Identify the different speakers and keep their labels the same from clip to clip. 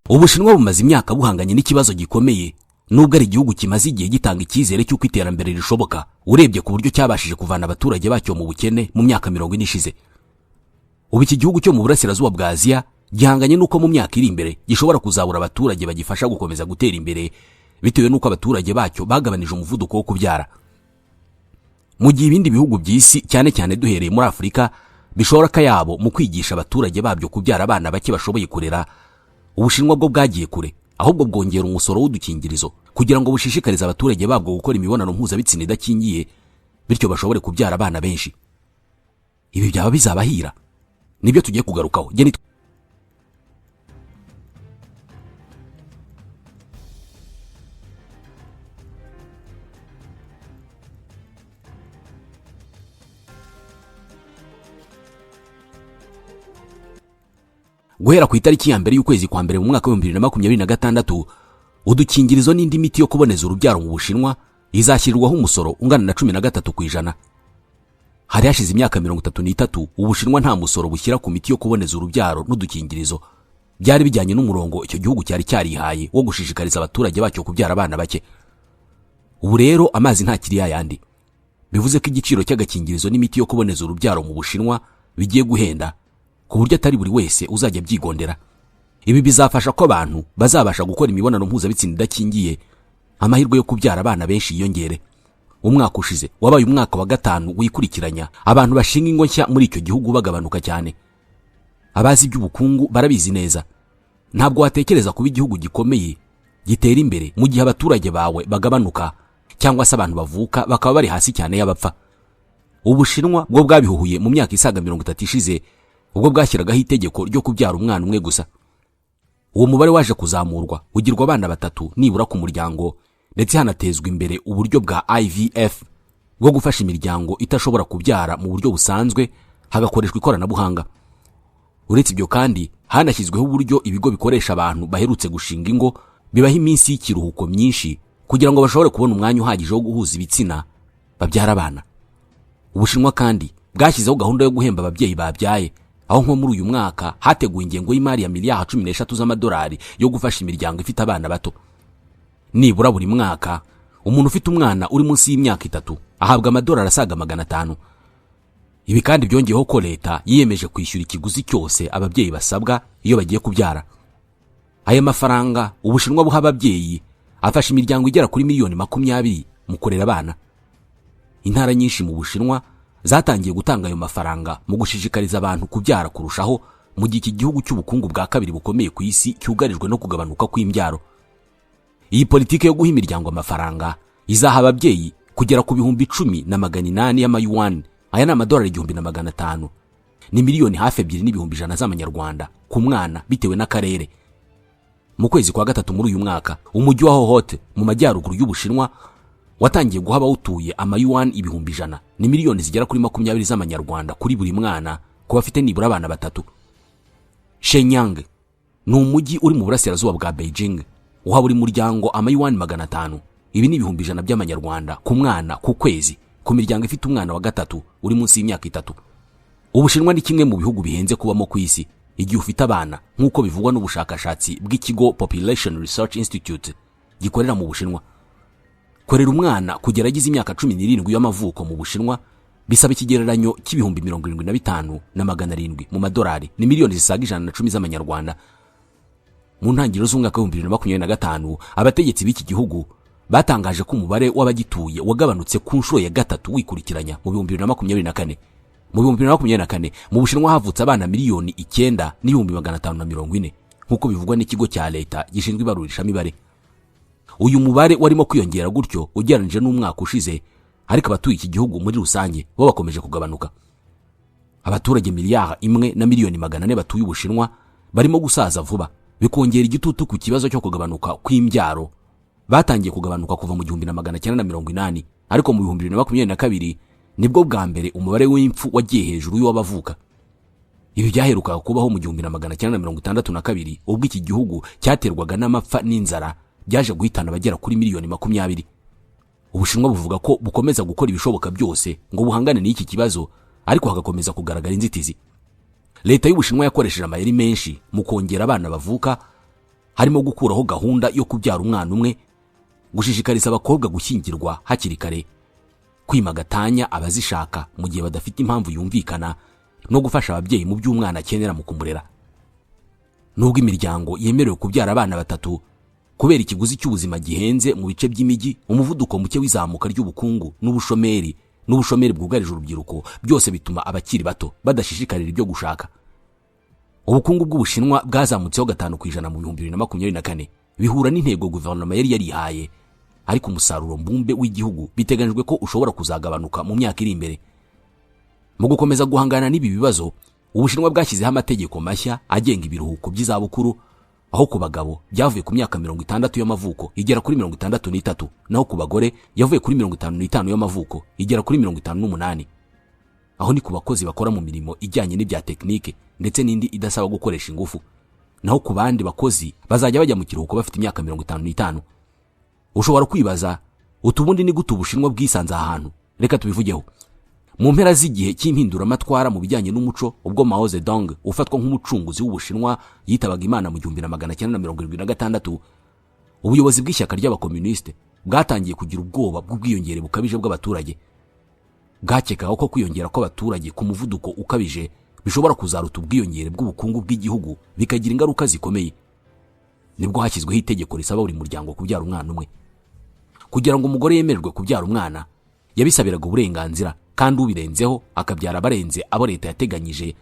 Speaker 1: Ubushinwa bumaze imyaka buhanganye n'ikibazo gikomeye, nubwo ari igihugu kimaze igihe gitanga icyizere cy'uko iterambere rishoboka, urebye ku buryo cyabashije kuvana abaturage bacyo mu bukene mu myaka 40 ishize. Ubu iki gihugu cyo mu burasirazuba bwa Aziya gihanganye n'uko mu myaka iri imbere gishobora kuzabura abaturage bagifasha gukomeza gutera imbere, bitewe n'uko abaturage bacyo bagabanije umuvuduko wo kubyara. Mu gihe ibindi bihugu by'isi, cyane cyane duhereye muri Afurika, bishora akayabo mu kwigisha abaturage babyo kubyara abana bake bashoboye kurera, Ubushinwa bwo bwagiye kure, ahubwo bwongera umusoro w'udukingirizo kugira ngo bushishikarize abaturage babwo gukora imibonano mpuzabitsina idakingiye, bityo bashobore kubyara abana benshi. Ibi byaba bizabahira? Nibyo tugiye kugarukaho. Guhera ku itariki ya mbere y'ukwezi kwa mbere mu mwaka wa 2026, udukingirizo n'indi miti yo kuboneza urubyaro mu Bushinwa izashyirirwaho umusoro ungana na 13%. Hari hashize imyaka 33 Ubushinwa nta musoro bushyira ku miti yo kuboneza urubyaro n'udukingirizo. Byari bijyanye n'umurongo icyo gihugu cyari cyarihaye wo gushishikariza abaturage bacyo kubyara abana bake. Ubu rero amazi ntakiri yayandi. Bivuze ko igiciro cy'agakingirizo n'imiti yo kuboneza urubyaro mu Bushinwa bigiye guhenda, ku buryo atari buri wese uzajya byigondera. Ibi bizafasha ko abantu bazabasha gukora imibonano mpuzabitsina idakingiye, amahirwe yo kubyara abana benshi yiyongere. Umwaka ushize wabaye umwaka wa 5 wikurikiranya abantu bashinga ingo nshya muri icyo gihugu bagabanuka cyane. Abazi iby'ubukungu barabizi neza. Ntabwo watekereza kuba igihugu gikomeye gitera imbere mu gihe abaturage bawe bagabanuka, cyangwa se abantu bavuka bakaba bari hasi cyane y'abapfa. Ubushinwa bwo bwabihuhuye mu myaka isaga 30 ishize, ubwo bwashyiragaho itegeko ryo kubyara umwana umwe gusa. Uwo mubare waje kuzamurwa ugirwa abana 3 nibura ku muryango, ndetse hanatezwa imbere uburyo bwa IVF bwo gufasha imiryango itashobora kubyara mu buryo busanzwe, hagakoreshwa ikoranabuhanga. Uretse ibyo kandi hanashyizweho uburyo ibigo bikoresha abantu baherutse gushinga ingo bibaha iminsi y'ikiruhuko myinshi kugira ngo bashobore kubona umwanya uhagije wo guhuza ibitsina babyara abana. Ubushinwa kandi bwashyizeho gahunda yo guhemba ababyeyi babyaye, aho nko muri uyu mwaka hateguwe ingengo y'imari ya miliyari 13 z'amadolari yo gufasha imiryango ifite abana bato. Nibura buri mwaka umuntu ufite umwana uri munsi y'imyaka 3 ahabwa amadolari asaga 500. Ibi kandi byongeyeho ko leta yiyemeje kwishyura ikiguzi cyose ababyeyi basabwa iyo bagiye kubyara. Aya mafaranga Ubushinwa buha ababyeyi afasha imiryango igera kuri miliyoni 20 mu kurera abana. Intara nyinshi mu Bushinwa zatangiye gutanga ayo mafaranga mu gushishikariza abantu kubyara kurushaho, mu gihe iki gihugu cy'ubukungu bwa kabiri bukomeye ku isi cyugarijwe no kugabanuka kw'imbyaro. Iyi politike yo guha imiryango amafaranga izaha ababyeyi kugera ku 10,800 y'amayuan, aya ni amadolari 1,500, ni miliyoni hafi 2,100,000 z'amanyarwanda ku mwana bitewe n'akarere. Mu kwezi kwa 3 muri uyu mwaka, umujyi wa Hohhot mu majyaruguru y'Ubushinwa watangiye guha abawutuye amayuan 100,000, ni miliyoni zigera kuri 20 z'amanyarwanda kuri buri mwana ku bafite nibura abana 3. Shenyang ni umujyi uri mu burasirazuba bwa Beijing, uha buri muryango amayuan 500, ibi ni 100,000 by'amanyarwanda ku mwana ku kwezi ku miryango ifite umwana wa 3 uri munsi y'imyaka 3. Ubushinwa ni kimwe mu bihugu bihenze kubamo ku isi igihe ufite abana, nk'uko bivugwa n'ubushakashatsi bw'ikigo Population Research Institute gikorera mu Bushinwa. Korera umwana kugera agize imyaka 17 y'amavuko mu Bushinwa bisaba ikigereranyo cy'ibihumbi 75,700 mu madolari, ni miliyoni zisaga 110 z'amanyarwanda. Mu ntangiriro z'umwaka wa 2025, abategetsi b'iki gihugu batangaje ko umubare w'abagituye wagabanutse ku nshuro ya 3 wikurikiranya mu 2024. Mu 2024 mu Bushinwa havutse abana miliyoni 9,540, nk'uko bivugwa n'ikigo cya leta gishinzwe ibarurishamibare. Uyu mubare warimo kwiyongera gutyo ugereranije n'umwaka ushize, ariko abatuye iki gihugu muri rusange bo bakomeje kugabanuka. Abaturage miliyari 1,400,000 batuye Ubushinwa barimo gusaza vuba, bikongera igitutu ku kibazo cyo kugabanuka kw'imbyaro. Batangiye kugabanuka kuva mu 1980, ariko mu 2022 nibwo bwa mbere umubare w'impfu wagiye hejuru y'uwabavuka. Ibi byaherukaga kubaho mu 1962, ubwo iki gihugu cyaterwaga n'amapfa n'inzara byaje guhitana abagera kuri miliyoni 20. Ubushinwa buvuga ko bukomeza gukora ibishoboka byose ngo buhangane n'iki kibazo, ariko hagakomeza kugaragara inzitizi. Leta y'Ubushinwa yakoresheje amayeri menshi mu kongera abana bavuka, Harimo gukuraho gahunda yo kubyara umwana umwe, gushishikariza abakobwa gushyingirwa hakiri kare, kwima gatanya abazishaka mu gihe badafite impamvu yumvikana, no gufasha ababyeyi mu by'umwana akenera mu kumurera. Nubwo imiryango yemerewe kubyara abana batatu, kubera ikiguzi cy'ubuzima gihenze mu bice by'imijyi, umuvuduko muke w'izamuka ry'ubukungu n'ubushomeri bwugarije urubyiruko, byose bituma abakiri bato badashishikarira ibyo gushaka. Ubukungu bw'Ubushinwa bwazamutseho 5% mu 2024, bihura n'intego guverinoma yari yarihaye, ariko umusaruro mbumbe w'igihugu biteganijwe ko ushobora kuzagabanuka mu myaka iri imbere. Mu gukomeza guhangana n'ibi bibazo, Ubushinwa bwashyizeho amategeko mashya agenga ibiruhuko by'izabukuru, aho ku bagabo byavuye ku myaka 60 y'amavuko igera kuri 63, naho ku bagore yavuye kuri 55 y'amavuko igera kuri 58. Aho ni ku bakozi bakora mu mirimo ijyanye n'ibya tekinike ndetse n'indi idasaba gukoresha ingufu, naho ku bandi bakozi bazajya bajya mu kiruhuko bafite imyaka 55. Ushobora kwibaza utubundi ni gute Ubushinwa bwisanze ahantu? Reka tubivugeho. Mu mpera z'igihe cy'impinduramatwara mu bijyanye n'umuco, ubwo Mao Zedong ufatwa nk'umucunguzi w'Ubushinwa yitabaga Imana mu 1976, ubuyobozi bw'ishyaka ry'abakomuniste bwatangiye kugira ubwoba bw'ubwiyongere bukabije bw'abaturage. Bwakekaga ko kwiyongera kw'abaturage ku muvuduko ukabije bishobora kuzaruta ubwiyongere bw'ubukungu bw'igihugu, bikagira ingaruka zikomeye. Nibwo hashyizweho itegeko risaba buri muryango kubyara umwana umwe. Kugira ngo umugore yemererwe kubyara umwana, yabisabiraga uburenganzira, kandi ubirenzeho akabyara barenze abo leta yateganyije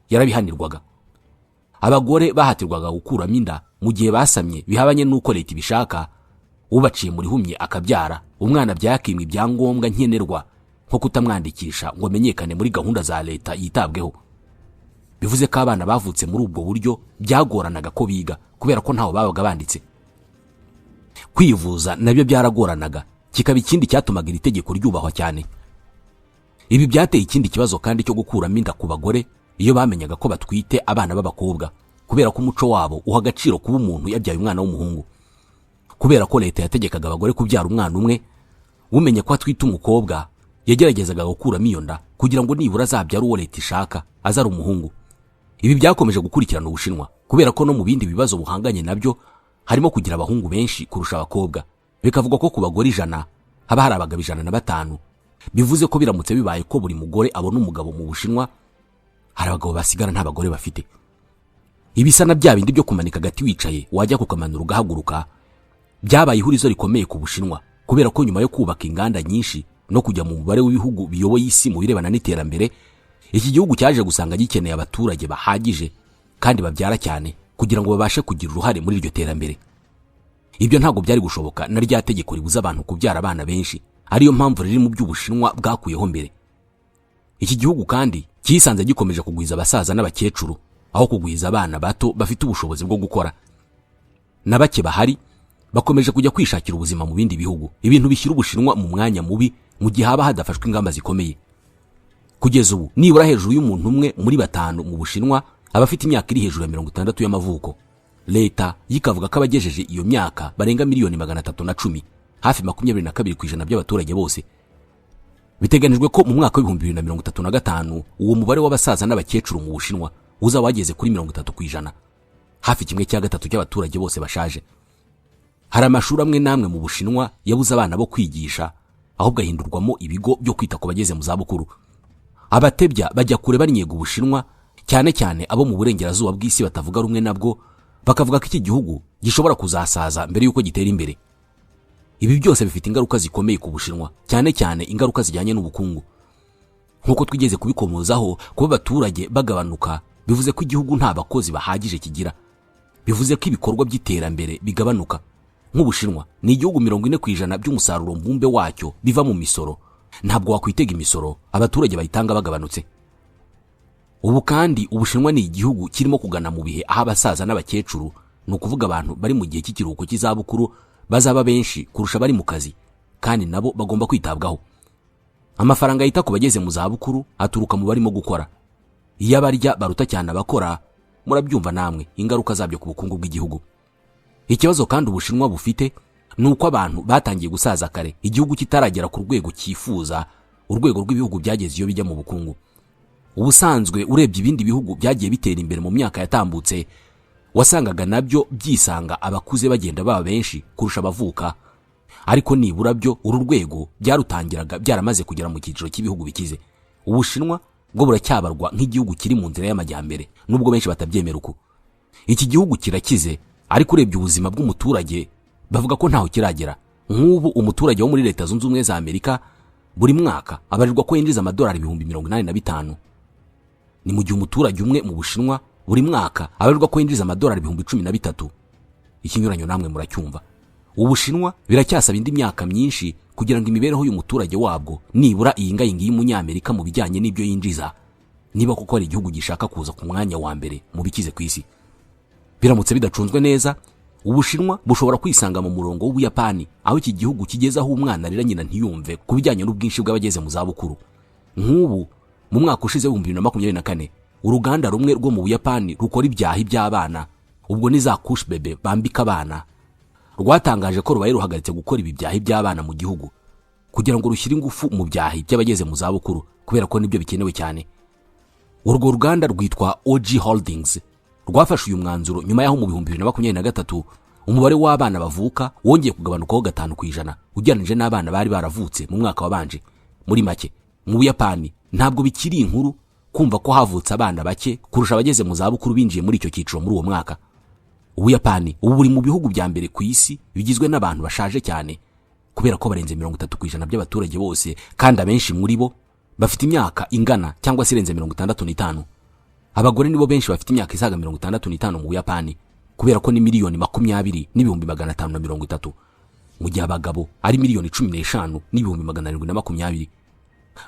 Speaker 1: yarabihanirwaga. Abagore bahatirwaga gukuramo inda mu gihe basamye bihabanye n'uko leta ibishaka, ubaciye muri humye akabyara umwana byakimwe ibyangombwa nkenerwa nko kutamwandikisha ngo amenyekane muri gahunda za leta yitabweho. Bivuze ko abana bavutse muri ubwo buryo byagoranaga ko biga kubera ko ntaho babaga banditse. Kwivuza nabyo byaragoranaga, kikaba ikindi cyatumaga iri tegeko ryubahwa cyane. Ibi byateye ikindi kibazo kandi cyo gukuramo inda ku bagore iyo bamenyaga ko batwite abana b'abakobwa, kubera ko umuco wabo uha agaciro kuba umuntu yabyaye umwana w'umuhungu. Kubera ko leta yategekaga abagore kubyara umwana umwe, umenye ko atwite umukobwa yageragezaga gukuramo iyo nda kugira ngo nibura azabyara uwo leta ishaka azari umuhungu. Ibi byakomeje gukurikirana Ubushinwa, kubera ko no mu bindi bibazo buhanganye nabyo harimo kugira abahungu benshi kurusha abakobwa. Bikavugwa ko ku bagore 100 haba hari abagabo 105. Bivuze ko biramutse bibaye ko buri mugore abona umugabo mu Bushinwa, hari abagabo basigara nta bagore bafite. Ibisa na bya bindi byo kumanika agati wicaye wajya kukamanura ugahaguruka, byabaye ihurizo rikomeye ku Bushinwa, kubera ko nyuma yo kubaka inganda nyinshi no kujya mu mubare w'ibihugu biyoboye isi mu birebana n'iterambere, iki gihugu cyaje gusanga gikeneye abaturage bahagije kandi babyara cyane kugira ngo babashe kugira uruhare muri iryo terambere. Ibyo ntabwo byari gushoboka na rya tegeko ribuza abantu kubyara abana benshi, ariyo mpamvu riri mu by'Ubushinwa bwakuyeho mbere. Iki gihugu kandi cyisanze gikomeje kugwiza abasaza n'abakecuru aho kugwiza abana bato bafite ubushobozi bwo gukora. Na bake bahari bakomeje kujya kwishakira ubuzima mu bindi bihugu, ibintu bishyira Ubushinwa mu mwanya mubi mu gihe haba hadafashwe ingamba zikomeye. Kugeza ubu nibura hejuru y'umuntu umwe muri 5 mu Bushinwa abafite imyaka iri hejuru ya 60 y'amavuko. Leta yikavuga ko abagejeje iyo myaka barenga miliyoni 310, hafi 22% by'abaturage bose. Biteganijwe ko mu mwaka wa 2035 uwo mubare w'abasaza n'abakecuru mu Bushinwa uzaba wageze kuri 30%, hafi 1/3 cy'abaturage bose bashaje. Hari amashuri amwe namwe mu Bushinwa yabuze abana bo kwigisha, ahubwo ahindurwamo ibigo byo kwita ku bageze mu zabukuru. Abatebya bajya kure banyega Ubushinwa, cyane cyane abo mu burengerazuba bw'isi batavuga rumwe nabwo, bakavuga ko iki gihugu gishobora kuzasaza mbere yuko gitera imbere. Ibi byose bifite ingaruka zikomeye ku Bushinwa, cyane cyane ingaruka zijyanye n'ubukungu. Nkuko twigeze kubikomozaho, kuba abaturage bagabanuka bivuze ko igihugu nta bakozi bahagije kigira, bivuze ko ibikorwa by'iterambere bigabanuka. Nk'Ubushinwa ni igihugu 40% by'umusaruro mbumbe wacyo biva mu misoro. Ntabwo wakwitega imisoro abaturage bayitanga bagabanutse. Ubu kandi Ubushinwa ni igihugu kirimo kugana mu bihe aho abasaza n'abakecuru, ni ukuvuga abantu bari mu gihe cy'ikiruhuko cy'izabukuru, bazaba benshi kurusha bari mu kazi, kandi nabo bagomba kwitabwaho. Amafaranga yita ku bageze mu zabukuru aturuka mu barimo gukora. Iyo abarya baruta cyane abakora, murabyumva namwe ingaruka zabyo ku bukungu bw'igihugu. Ikibazo kandi Ubushinwa bufite ni uko abantu batangiye gusaza kare, igihugu kitaragera ku rwego cyifuza, urwego rw'ibihugu byageze iyo bijya mu bukungu. Ubusanzwe urebye ibindi bihugu byagiye bitera imbere mu myaka yatambutse, Wasangaga nabyo byisanga abakuze bagenda baba benshi kurusha abavuka, ariko nibura byo uru rwego byarutangiraga byaramaze kugera mu cyiciro cy'ibihugu bikize. Ubushinwa bwo buracyabarwa nk'igihugu kiri mu nzira y'amajyambere, nubwo benshi batabyemera uko. Iki gihugu kirakize, ariko urebye ubuzima bw'umuturage bavuga ko ntaho kiragera. Nk'ubu umuturage wo muri Leta Zunze Ubumwe za Amerika buri mwaka abarirwa ko yinjiza amadolari 85,000. Ni mu gihe umuturage umwe mu Bushinwa buri mwaka abarirwa ko yinjiza amadolari 13,000. Ikinyuranyo namwe muracyumva. Ubushinwa biracyasaba indi myaka myinshi kugira ngo imibereho y'umuturage wabwo nibura iyingayinga y'umunyamerika mu bijyanye n'ibyo yinjiza, niba koko ari igihugu gishaka kuza ku mwanya wa mbere mu bikize ku isi. Biramutse bidacunzwe neza, Ubushinwa bushobora kwisanga mu murongo w'Ubuyapani, aho iki gihugu kigeze aho umwana arira nyina ntiyumve ku bijyanye n'ubwinshi bw'abageze mu zabukuru. Nk'ubu mu mwaka ushize 2024, uruganda rumwe rwo mu Buyapani rukora ibyahi by'abana, ubwo ni za couche bebe bambika abana, rwatangaje ko rubaye ruhagaritse gukora ibi byahi by'abana mu gihugu kugira ngo rushyire ingufu mu byahi by'abageze mu zabukuru, kubera ko nibyo bikenewe cyane. Urwo ruganda rwitwa OG Holdings rwafashe uyu mwanzuro nyuma y'aho mu 2023 umubare w'abana bavuka wongeye kugabanukaho 5% ugereranije n'abana bari baravutse mu mwaka wabanje. Muri make, mu Buyapani ntabwo bikiri inkuru kumva ko havutse abana bake kurusha abageze mu zabukuru binjiye muri icyo cyiciro muri uwo mwaka. Ubuyapani ubu buri mu bihugu bya mbere ku isi bigizwe n'abantu bashaje cyane, kubera ko barenze 30% by'abaturage bose, kandi abenshi muri bo bafite imyaka ingana cyangwa se irenze 65. Abagore nibo benshi bafite imyaka isaga 65 mu Buyapani, kubera ko ni 20,530,000, mu gihe abagabo ari 15,720,000.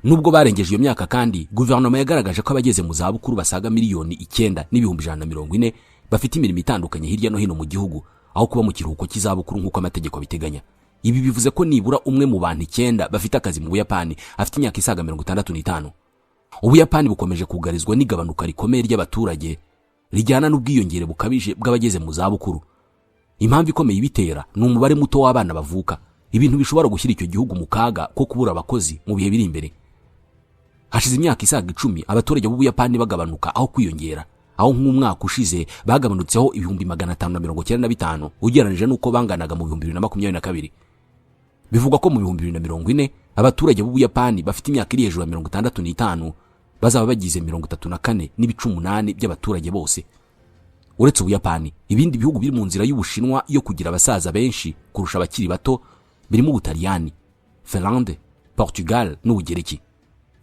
Speaker 1: Nubwo barengeje iyo myaka kandi, guverinoma yagaragaje ko abageze mu zabukuru basaga 9,140,000 bafite imirimo itandukanye hirya no hino mu gihugu, aho kuba mu kiruhuko cy'izabukuru nk'uko amategeko abiteganya. Ibi bivuze ko nibura umwe mu bantu 9 bafite akazi mu Buyapani afite imyaka isaga 65. Ubuyapani bukomeje kugarizwa n'igabanuka rikomeye ry'abaturage rijyana n'ubwiyongere bukabije bw'abageze mu zabukuru. Impamvu ikomeye ibitera ni umubare muto w'abana bavuka, ibintu bishobora gushyira icyo gihugu mu kaga ko kubura abakozi mu bihe biri imbere. Hashize imyaka isaga 10 abaturage b'Ubuyapani bagabanuka aho kwiyongera, aho nk'umwaka ushize bagabanutseho 595,000 ugereranije n'uko banganaga mu 2022. Bivugwa ko mu 2040 abaturage b'Ubuyapani bafite imyaka iri hejuru ya 65 bazaba bagize 34.8 by'abaturage bose. Uretse Ubuyapani, ibindi bihugu biri mu nzira y'Ubushinwa yo kugira abasaza benshi kurusha abakiri bato birimo Ubutaliyani, Finlande, Portugal n'Ubugereki.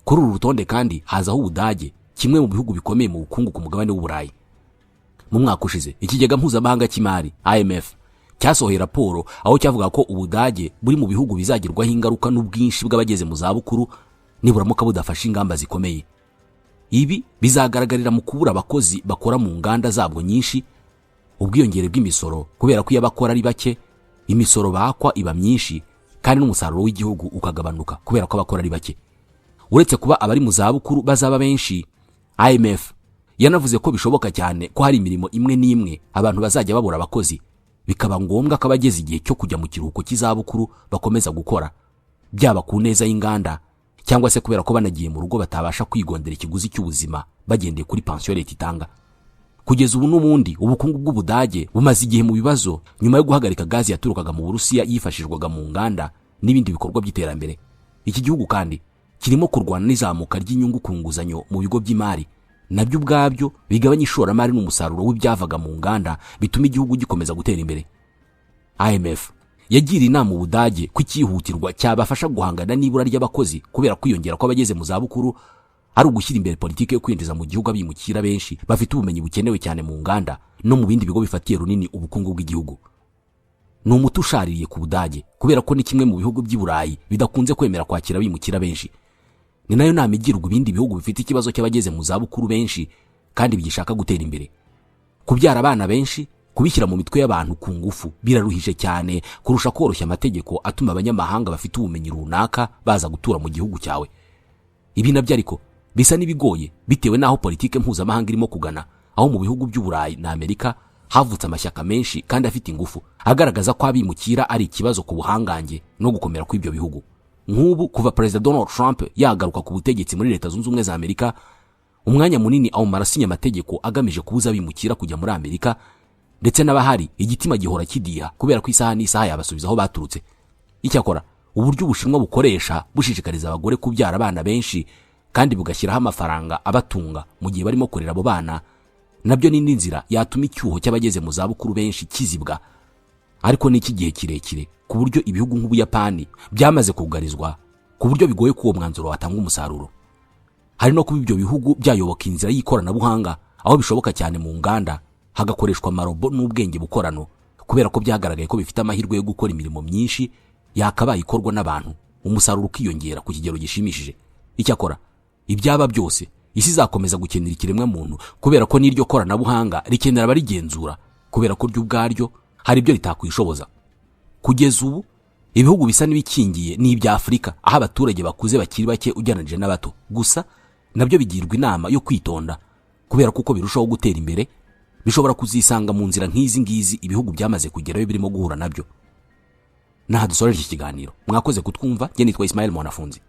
Speaker 1: Kuri uru rutonde kandi hazaho Ubudage, kimwe mu bihugu bikomeye mu bukungu ku mugabane w'Uburayi. Mu mwaka ushize, ikigega mpuzamahanga cy'imari IMF cyasohoye raporo aho cyavuga ko Ubudage buri mu bihugu bizagirwaho ingaruka n'ubwinshi bw'abageze mu zabukuru niburamuka budafashe ingamba zikomeye. Ibi bizagaragarira mu kubura abakozi bakora mu nganda zabwo nyinshi, ubwiyongere bw'imisoro kubera ko iyo abakora ari bake imisoro bakwa iba myinshi, kandi n'umusaruro w'igihugu ukagabanuka kubera ko abakora ari bake. Uretse kuba abari mu zabukuru bazaba benshi, IMF yanavuze ko bishoboka cyane ko hari imirimo imwe n'imwe abantu bazajya babura abakozi, bikaba ngombwa ko abageze igihe cyo kujya mu kiruhuko cy'izabukuru bakomeza gukora, byaba ku neza y'inganda cyangwa se kubera ko banagiye mu rugo batabasha kwigondera ikiguzi cy'ubuzima bagendeye kuri pansiyo leta itanga. Kugeza ubu n'ubundi ubukungu bw'Ubudage bumaze igihe mu bibazo nyuma yo guhagarika gazi yaturukaga mu Burusiya yifashishwaga mu nganda n'ibindi bikorwa by'iterambere. Iki gihugu kandi kirimo kurwana n'izamuka ry'inyungu ku nguzanyo mu bigo by'imari, nabyo ubwabyo bigabanya ishoramari n'umusaruro w'ibyavaga mu nganda, bituma igihugu gikomeza gutera imbere. IMF yagira inama Ubudage ko icyihutirwa cyabafasha guhangana n'ibura ry'abakozi kubera kwiyongera kw'abageze mu zabukuru ari ugushyira imbere politiki yo kwinjiza mu gihugu abimukira benshi bafite ubumenyi bukenewe cyane mu nganda no mu bindi bigo bifatiye runini ubukungu bw'igihugu. Ni umuti ushaririye ku Budage kubera ko ni kimwe mu bihugu by'i Burayi bidakunze kwemera kwakira abimukira benshi. Ni nayo nama igirwa ibindi bihugu bifite ikibazo cy'abageze mu zabukuru benshi kandi bigishaka gutera imbere. Kubyara abana benshi, kubishyira mu mitwe y'abantu ku ngufu biraruhije cyane kurusha koroshya amategeko atuma abanyamahanga bafite ubumenyi runaka baza gutura mu gihugu cyawe. Ibi nabyo ariko bisa n'ibigoye bitewe n'aho politike mpuzamahanga irimo kugana, aho mu bihugu by'Uburayi na Amerika havutse amashyaka menshi kandi afite ingufu agaragaza ko abimukira ari ikibazo ku buhangange no gukomera kw'ibyo bihugu. Nk'ubu kuva Perezida Donald Trump yagaruka ku butegetsi muri Leta Zunze Ubumwe za Amerika, umwanya munini awumara asinya amategeko agamije kubuza abimukira kujya muri Amerika, Ndetse n'abahari igitima gihora kidiha, kubera ko isaha n'isaha yabasubiza aho baturutse. Icyakora uburyo Ubushinwa bukoresha bushishikariza abagore kubyara abana benshi kandi bugashyiraho amafaranga abatunga mu gihe barimo kurera abo bana, nabyo ni indi nzira yatuma icyuho cy'abageze mu zabukuru benshi kizibwa. Ariko ni iki gihe kirekire, ku buryo ibihugu nk'Ubuyapani byamaze kugarizwa, ku buryo bigoye ko uwo mwanzuro watanga umusaruro. Hari no kuba ibyo bihugu byayoboka inzira y'ikoranabuhanga, aho bishoboka cyane mu nganda hagakoreshwa amarobo n'ubwenge bukorano, kubera ko byagaragaye ko bifite amahirwe yo gukora imirimo myinshi yakabaye ikorwa n'abantu, umusaruro ukiyongera ku kigero gishimishije. Icyakora ibyaba byose, isi izakomeza gukenera ikiremwamuntu, kubera ko n'iryo koranabuhanga rikenera abarigenzura, kubera ko ryo ubwaryo hari ibyo ritakwishoboza. Kugeza ubu ibihugu bisa n'ibikingiye ni ibya Afurika, aho abaturage bakuze bakiri bake ugereranyije n'abato. Gusa nabyo bigirwa inama yo kwitonda, kubera ko uko birushaho gutera imbere bishobora kuzisanga mu nzira nk'izi ngizi ibihugu byamaze kugerayo birimo guhura nabyo. Naha dusoreje iki kiganiro. Mwakoze kutwumva. Njye nitwa Ismail Mwanafunzi.